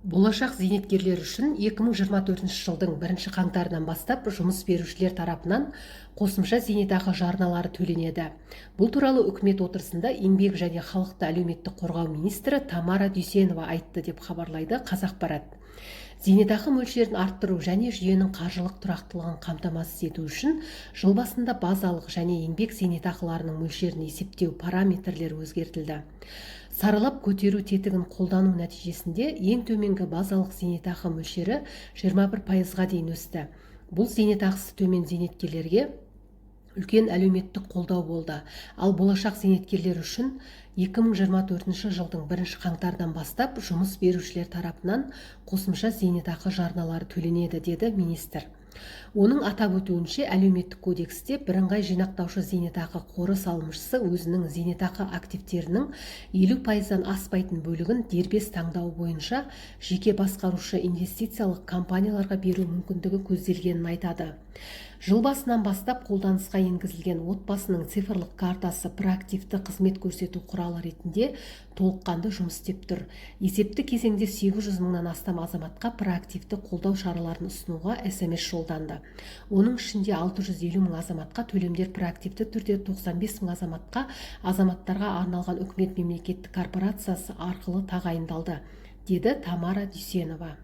Болашақ зейнеткерлер үшін 2024 жылдың бірінші қаңтарынан бастап жұмыс берушілер тарапынан қосымша зейнетақы жарналары төленеді. Бұл туралы үкімет отырысында еңбек және халықты әлеуметтік қорғау министрі Тамара Дүйсенова айтты, деп хабарлайды «Қазақпарат». Зейнетақы мөлшерін арттыру және жүйенің қаржылық тұрақтылығын қамтамасыз ету үшін жыл басында базалық және еңбек зейнетақыларының мөлшерін есептеу параметрлері өзгертілді. Саралап көтеру тетігін қолдану нәтижесінде ең төменгі базалық зейнетақы мөлшері 21%-ға дейін өсті. Бұл зейнетақысы төмен зейнеткерлерге үлкен әлеуметтік қолдау болды. Ал болашақ зейнеткерлер үшін 2024 жылдың бірінші қаңтарынан бастап жұмыс берушілер тарапынан қосымша зейнетақы жарналары төленеді, деді министр. Оның атап өтуінше, Әлеуметтік кодексте бірыңғай жинақтаушы зейнетақы қоры салымшысы өзінің зейнетақы активтерінің 50%-дан аспайтын бөлігін дербес таңдауы бойынша жеке басқарушы инвестициялық компанияларға беру мүмкіндігі көзделгенін айтады. Жыл басынан бастап қолданысқа енгізілген «Отбасының цифрлық картасы» проактивті қызмет көрсету құралы ретінде толыққанды жұмыс істеп тұр. Есепті кезеңде 800 мыңнан астам азаматқа проактивті қолдау шараларын ұсынуға СМС жолданды. Оның ішінде 650 мың азаматқа төлемдер проактивті түрде, 95 мың азаматқа Азаматтарға арналған үкімет мемлекеттік корпорациясы арқылы тағайындалды, деді Тамара Дүйсенова.